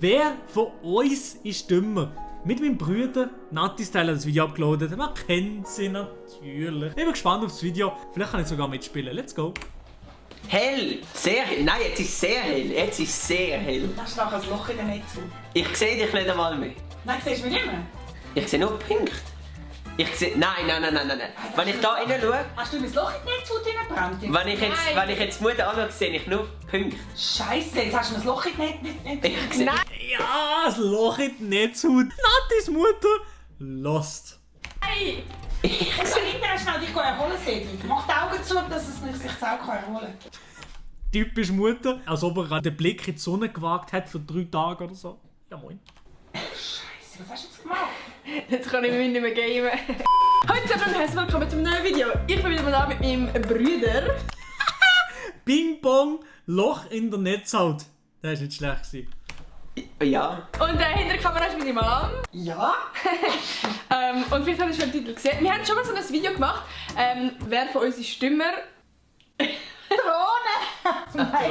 Wer von uns ist dümmer? Mit meinem Bruder, Natti-Style hat das Video abgeladen. Man kennt sie natürlich. Ich bin gespannt auf das Video. Vielleicht kann ich sogar mitspielen. Let's go. Hell! Sehr hell. Nein, jetzt ist es sehr hell. Jetzt ist es sehr hell. Hast du nachher ein Loch in den Netz? Ich sehe dich nicht einmal mehr. Nein, siehst du mich nicht mehr? Ich sehe nur Punkte. Ich sehe... Nein. Wenn ich da rein schaue... Hast du mein Loch in die Netzhaut hineingebrannt? Wenn ich jetzt die Mutter anschaue, sehe ich nur Punkte. Scheisse, jetzt hast du ein Loch in die Netzhaut. Nein! Ja, das Loch in die Netzhaut. Nattis Mutter lost. Hey! Ich muss hinterher schnell dich erholen, Sedi. Mach die Augen zu, dass es sich auch erholen kann. Typisch Mutter, als ob er gerade den Blick in die Sonne gewagt hat für 3 Tage oder so. Ja moin. Scheisse, was hast du jetzt gemacht? Jetzt kann ich mich nicht mehr gamen. Hallo zusammen und herzlich willkommen zum neuen Video. Ich bin wieder mal da mit meinem Bruder. Bing Bong, Loch in der Netzhaut. Das war nicht schlecht gewesen. Ja. Und hinter der Kamera ist meine Mom. Ja? Und vielleicht habt ihr schon den Titel gesehen. Wir haben schon mal so ein Video gemacht. Wer von uns ist dümmer? Drohne! Nein.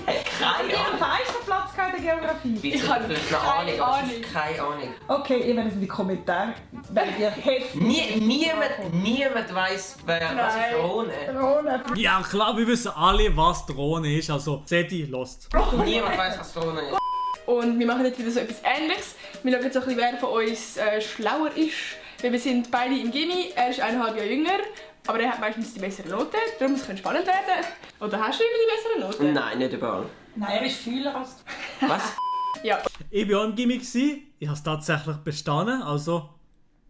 Keine Ich habe Ahnung. den feisten Platz in der Geografie. Ich habe habe keine Ahnung. Keine Ahnung. Okay, ihr werdet in die Kommentare, werdet ihr heftig... Niemand weiss, was ist Drohne. Drohne. Ja klar, wir wissen alle, was Drohne ist. Also, Sedi lost. Niemand weiss, was Drohne ist. Und wir machen jetzt wieder so etwas Ähnliches. Wir schauen jetzt so ein bisschen, wer von uns schlauer ist. Weil wir sind beide im Gymi. Er ist 1,5 Jahre jünger. Aber er hat meistens die bessere Note. Darum könnte es spannend werden. Oder hast du immer die bessere Note? Nein, nicht überall. Nein, er ist Fühler als du. Was? Ja. Ich war auch im Gimmick. Ich habe es tatsächlich bestanden. Also,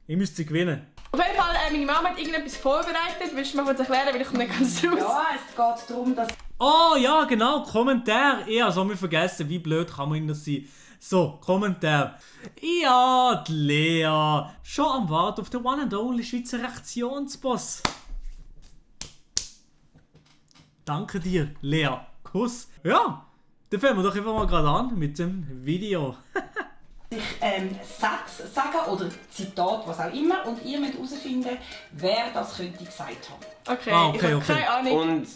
ich müsste gewinnen. Auf jeden Fall, meine Mama hat irgendetwas vorbereitet. Willst du mir kurz erklären, weil ich komme nicht ganz raus? Ja, es geht darum, dass... Oh ja, genau, Kommentar. Ich habe es vergessen, wie blöd kann man das sein. So, Kommentar. Ja, die Lea. Schon am Warten auf den One and Only Schweizer Reaktionsboss. Danke dir, Lea. Kuss. Ja, dann fangen wir doch einfach mal gerade an mit dem Video. sich Sätze sagen oder Zitat, was auch immer, und ihr müsst herausfinden, wer das könnte gesagt haben. Okay, Ah, okay, ich habe okay. keine Ahnung. Und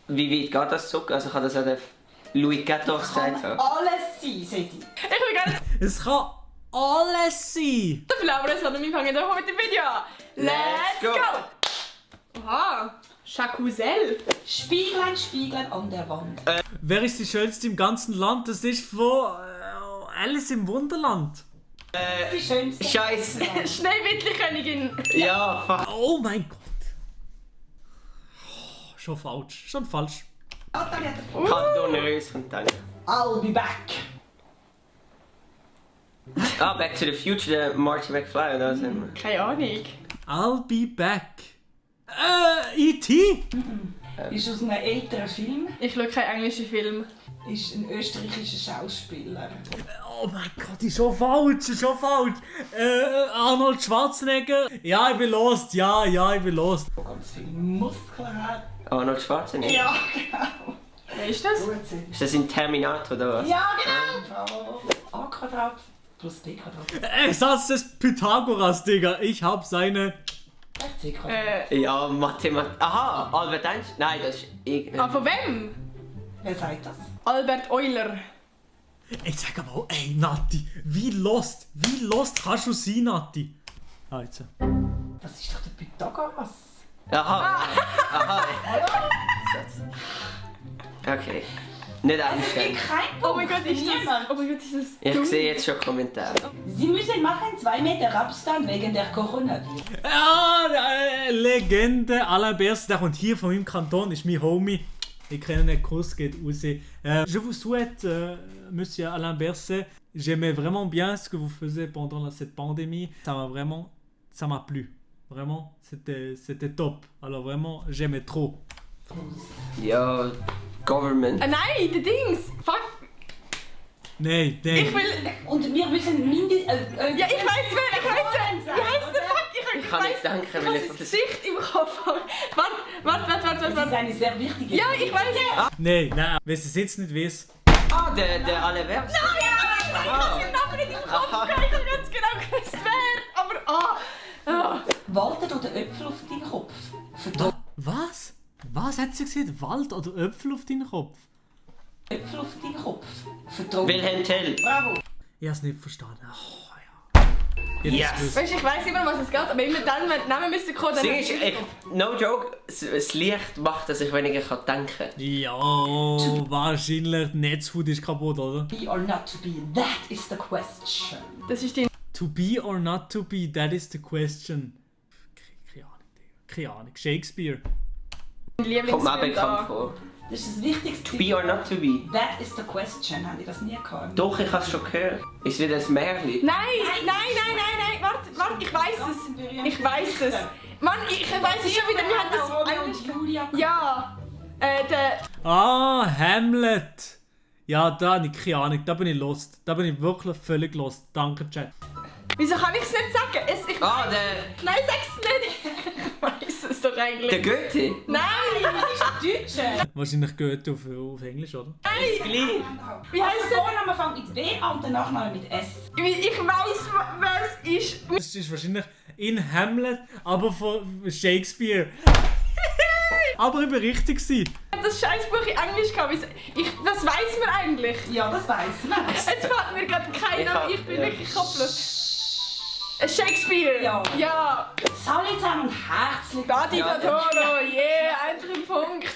wie weit geht das zurück? Also kann das auch der Louis XIV Kann gesagt haben? alles sein, Sedi. Ich will gar nicht Es kann alles sein. so viel labern, sondern wir fangen doch mit dem Video an. Let's go! Oha, Jacuzzel. Spieglein, Spieglein an der Wand. Wer ist die schönste im ganzen Land? Das ist von Alice im Wunderland. Die schönste. Scheiße. Schneewittli-Königin. Ja, fuck. Oh mein Gott. Oh, schon falsch. Schon falsch. Kanton und dann. I'll be back. Ah, Back to the Future, der Marty McFly oder was immer. Keine Ahnung. I'll be back. E.T. Ist aus einem älteren Film. Ich schaue keinen englischen Film. Ist ein österreichischer Schauspieler. Oh mein Gott, ist schon falsch, ist schon falsch. Arnold Schwarzenegger. Ja, ich bin lost. Ja, ich bin lost. Ganz viele Muskeln hat. Arnold Schwarzenegger. Ja, genau. Wer ist das? Gut sein. Ist das in Terminator oder was? Ja, genau. A Quadrat plus B Quadrat. Satz des Pythagoras, Digga. Ich hab seine... C Quadrat. Ja, Mathematik. Aha, Albert Einstein. Nein, das ist Von wem? Wer sagt das? Albert Euler. Ich sag aber auch, ey, Natti, wie lost kannst du sein, Natti? Ah, jetzt. Das ist doch der Pythagoras. Aha. Aha. Okay. Nicht Es gibt Einstein. kein Oh mein Gott, ist das... Niemand. Oh mein Gott, ist das Ich dumm? sehe jetzt schon Kommentare. Sie müssen machen 2 Meter Abstand wegen der Coronavirus. Ja, Legende, Alain Berset, der kommt hier von meinem Kanton, ist mein Homie. Ich kenne einen Kuss, geht raus. Je vous souhaite, Monsieur Alain Berset, j'aimais vraiment bien ce que vous faisiez pendant cette pandémie. Ça m'a plu. Vraiment, c'était top. Alors vraiment, j'aimais trop. Ja, Government. Nein, der Dings. Fuck. Nein. Ich will... Und wir müssen mindestens... Ja, ich weiß wer, ich weiß wer. Wie heisst der? Fuck, Ich kann nicht denken, weil Ich ich habe das Gesicht im Kopf. Warte. Das ist eine sehr wichtige... Ja, ich weiß. Nein, wenn es jetzt nicht weiss. Ah, der Alevers. Ich habe den Namen nicht im Kopf. Aha. Ich habe ganz genau gewusst, wer. Aber Walter oder Äpfel auf deinen Kopf? Verdammt. Was? Was hat sie gesagt? Wald oder Äpfel auf deinen Kopf? Äpfel auf deinen Kopf. Vertrauen. Wilhelm Tell. Bravo. Ich hab's nicht verstanden. Oh, ja. Yes. Yes. Weißt du, ich weiss immer, was es geht, aber immer dann, wenn die Namen müssen kommen, dann... Sing ich, no joke, das Licht macht, dass ich weniger denken kann. Ja, wahrscheinlich die Netzhaut ist kaputt, oder? Be or not to be, that is the question. Das ist die... To be or not to be, that is the question. Keine Ahnung, Digga. Keine Ahnung. Shakespeare. Kommt mir auch Lieblingsfilm bekannt da. vor. Das ist das Wichtigste. To be or not to be. That is the question. Habt ihr das nie gehabt? Doch, ich habe es schon gehört. Ist wieder ein Märchen. Nein, warte, ich weiss es. Ich weiss es. Mann, ich weiss es schon wieder, wir haben das... Romeo und Julia. Ja, der... Ah, Hamlet. Ja, da habe ich keine Ahnung. Da bin ich lost. Da bin ich wirklich völlig lost. Danke, Chat. Wieso kann ich es nicht sagen? Ich Ah, Nein, sag's nicht. Ich weiss es doch eigentlich. der Goethe. Nein, Deutsche. Wahrscheinlich Goethe auf Englisch, oder? Gleich. wie heisst Der er? Vorname fängt mit W an und der Nachname mit S. Ich weiss, was ist... Das ist wahrscheinlich in Hamlet, aber von Shakespeare. Aber ich war richtig gewesen. Das Scheißbuch in Englisch gehabt. Das weiss man eigentlich. Ja, das weiß man. Jetzt fällt mir gerade kein Name. Ich bin wirklich kopflos. Shakespeare. Ja. Ja. Hallo zusammen und herzlich Dati Ja, da Toro. Yeah, ein Punkt.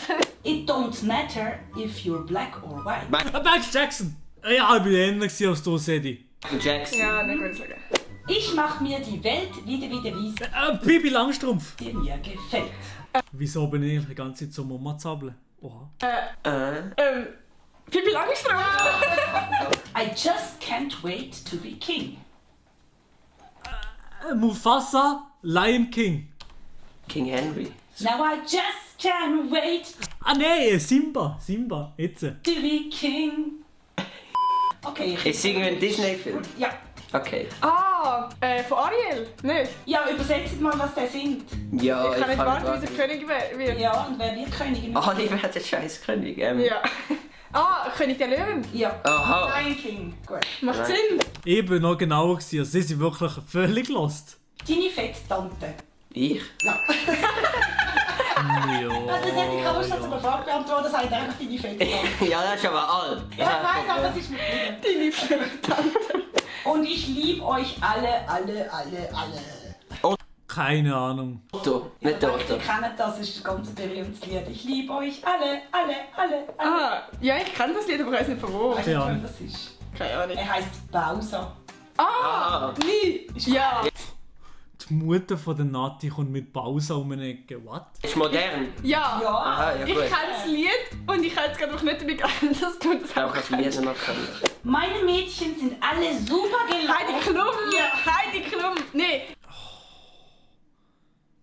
It don't matter if you're black or white. Michael Jackson. Ja, ich bin ähnlich als du, Sedi. Jackson. Ja, nicht würde ich sagen. Ich mach mir die Welt wieder, wie es Pipi Langstrumpf. mir gefällt. Wieso bin ich die ganze Zeit so Mama-Zappeln? Oha. Pippi Langstrumpf. I just can't wait to be king. Mufasa, Lion King. King Henry. Now I just can't wait Ah nee, Simba. Jetzt. to be king. Okay. Ich singe einen Disney-Film. Ja. Okay. Ah, von Ariel. Nicht? Ja, übersetzt mal, was der singt. Ja, Ich kann nicht warten, warten. bis er König wird. Ja, und wer wird Königin? Oliver der Scheißkönig. Ja. Ah, König der Löwen. Ja. Aha. Lion King. Gut. Macht Nein. Sinn. Ich bin noch genauer gewesen. Also, sie sind wirklich völlig lost. Deine Fetttante. Ich? Ja. Das hätte ich auch schon zur Frage beantwortet, das heißt einfach deine Fetttante. Ja, das ist aber alt. Ja, ich weiß, aber das ist mit mir. Deine Fetttante. Und ich liebe euch alle. Keine Ahnung. Otto, nicht Ihr Otto. kennt das, ist ein ganz berühmtes Lied. Ich liebe euch alle. Ah, ja, ich kenne das Lied, aber ich weiß nicht von wo. Weißt du, Ja. wer das ist? Keine Ahnung. Er heisst Bowser. Ah, nie. Ja. Die Mutter von der Nati kommt mit Pause um eine Ecke. What? Ist modern. Ja. Ja. Aha, ja Ich gut. kenne das Lied und ich hätte es gerade noch nicht damit gerechnet, dass du das Ich habe auch das kennst. Lied noch können. Meine Mädchen sind alle super Heidi gelaufen. Klum! Heidi Klum! Nee,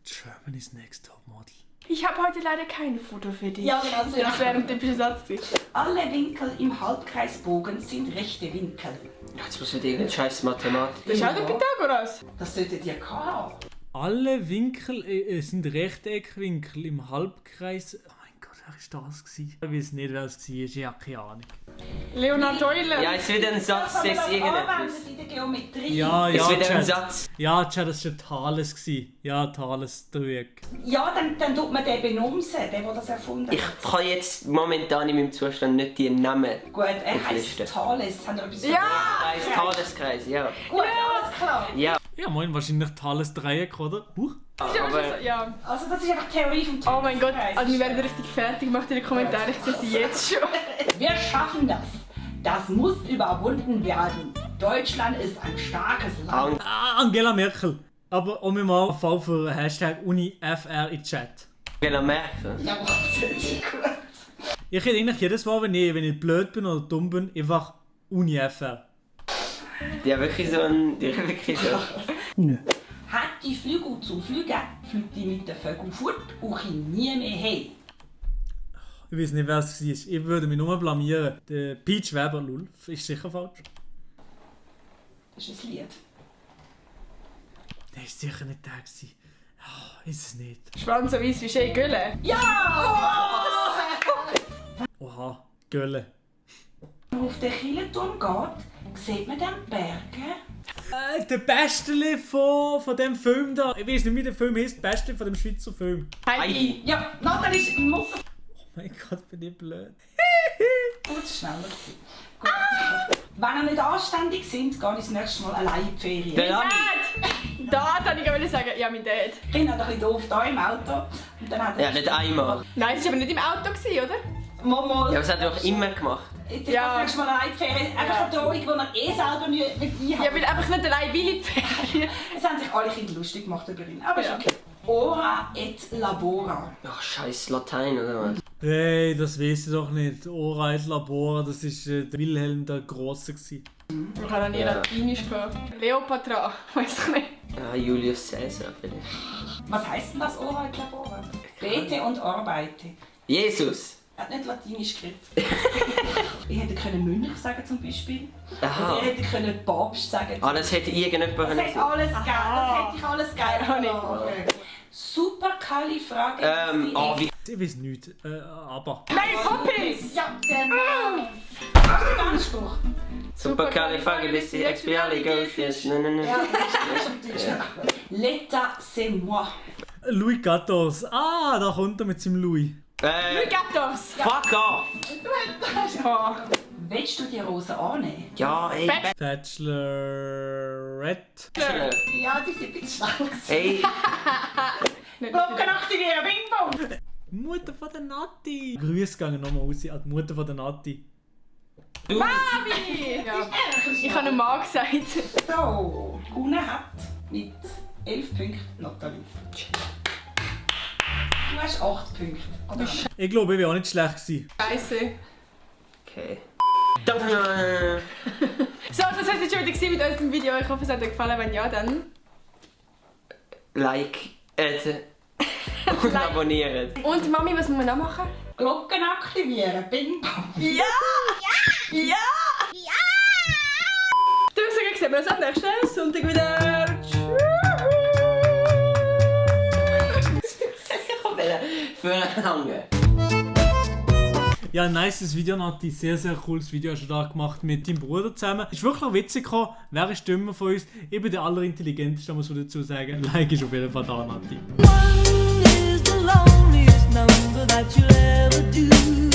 Germany's Next Top Model. ich habe heute leider kein Foto für dich. Ja, genau so. Das wäre ein typischer Satz gewesen. Alle Winkel im Halbkreisbogen sind rechte Winkel. Jetzt muss wieder irgendein scheiß Mathematik. Das ist auch der Pythagoras. Das solltet ihr haben. Alle Winkel sind Rechteckwinkel im Halbkreis. Oh mein Gott, wer war das? Ich weiß nicht, wer es war. Ich habe keine Ahnung. Leonard Euler. Ja, ist wieder ein Satz, Das haben wir das das irgendetwas. anwendet in der Geometrie. Ja, Ist wieder ein Chat. Satz. Ja, Chat, das war Thales. Ja, Thales-Dreieck. Ja, dann tut man den benumsen, der das erfunden Ich hat. kann jetzt momentan in meinem Zustand nicht die Namen. Gut, er Auflisten. heisst Thales. Haben wir etwas Ja! Kreis, Thaleskreis, ja. Gut, alles klar. Ja, Ja, moin, wahrscheinlich Thales-Dreieck, oder? Huch. Das ist aber aber- schon so, ja. Also das ist einfach Theorie vom Oh mein Gott, Teufelskreis. also wir werden richtig fertig gemacht in den Kommentaren. Ich sehe sie jetzt schon. Wir schaffen das. Das muss überwunden werden. Deutschland ist ein starkes Land. Angela Merkel. Aber um mal Fall für Hashtag UniFR in Chat. Angela Merkel. Ja, wahnsinnig gut. Ich rede eigentlich jedes Mal, wenn ich blöd bin oder dumm bin, einfach UniFR. Die hat wirklich so ein... Die hat wirklich so... Hat die Flügel zum Fliegen, fliegt die mit den Vögeln fort und kommt nie mehr heim. Ich weiß nicht, wer es war. Ich würde mich nur blamieren. Der Peach Weber, lul. Ist sicher falsch. Das ist ein Lied. Der ist sicher nicht der gewesen. Oh, ist es nicht. Schwanz so weiss wie Shea Gülle. Ja! Oha, Gölle. Wenn man auf den Kirchenturm geht, sieht man dann Berge. Der Beste von dem Film da. Ich weiß nicht, wie der Film heißt. Der Beste von dem Schweizer Film. Heidi. Ja, Nathalie ist Mutter. Oh mein Gott, bin ich blöd. Gut, schneller gewesen. Wenn ihr nicht anständig sind, gehe ich das nächste Mal allein in die Ferien. Der Lani. Dad! Da wollte ich sagen, ja, mein Dad. Ich bin ein bisschen doof da im Auto. Und dann hat Ja, nicht einmal. Nein, das war aber nicht im Auto, oder? Mal. Ja, was hat er doch immer gemacht? Ich Ja. ja. Das nächste Mal allein in die Ferien. Einfach eine Drohung, die er selber nicht einhat. Ja, weil einfach nicht allein will in die Ferien. Es haben sich alle Kinder lustig gemacht über ihn. Aber Ja. ist okay. Ora et labora. Ach, scheiß Latein oder was? Hey, das weiss ich doch nicht. Ora et labora, das war der Wilhelm der Grosse. Ich habe noch nie Ja. Latinisch gehabt. Cleopatra, weiß ich nicht. Ja, Julius Caesar vielleicht. Was heisst denn das Ora et labora? Bete und arbeite. Jesus! Er hat nicht Latinisch geredet. Ich hätte können Mönch sagen zum Beispiel. Aha. Oder ich hätte können Papst sagen. Ah, das hätte irgendjemand Das können hätte alles geil. Das hätte ich alles geil gefunden. Super Frage. wie... Ich weiß nicht, aber... Mary Poppins! Ja, genau. Das ist der ganze Spruch. Supercalifragilisticexpialidocious. Nein. Ja, das ist natürlich L'état, c'est moi. Louis XIV. Ah, da kommt er mit seinem Louis. Louis XIV! Fuck off! Oh. Willst du die Rose annehmen? Ja, ey. Bachelorette. Ja, die ist ein bisschen schnell. Ey, Glocken aktivieren, Bing Bong! Mutter von der Nati. Grüße gehen nochmal raus an die Mutter von der Nati. Mami! Ja. Ich habe einen Mann gesagt. So, gewonnen hat mit 11 Punkten Nathalie. Du hast 8 Punkte. Oder? Ich glaube, ich wäre auch nicht schlecht gewesen. Scheiße. okay. So, das war es jetzt schon wieder mit unserem Video. Ich hoffe, es hat euch gefallen. Wenn ja, dann Like, und abonnieren. Und Mami, was muss man noch machen? Glocken aktivieren, Bing Bong! Ja! Ja! Ja! Du hast gesagt, sehen wir uns am nächsten Sonntag wieder. Für lange. Ja, ein nices Video, Nati. Sehr, sehr cooles Video hast du da gemacht mit deinem Bruder zusammen. Ist wirklich noch witzig gekommen. Wer ist dümmer von uns? Ich bin der allerintelligenteste, muss man dazu sagen. Ein Like ist auf jeden Fall da, Nati. One is the loneliest number that you'll ever do.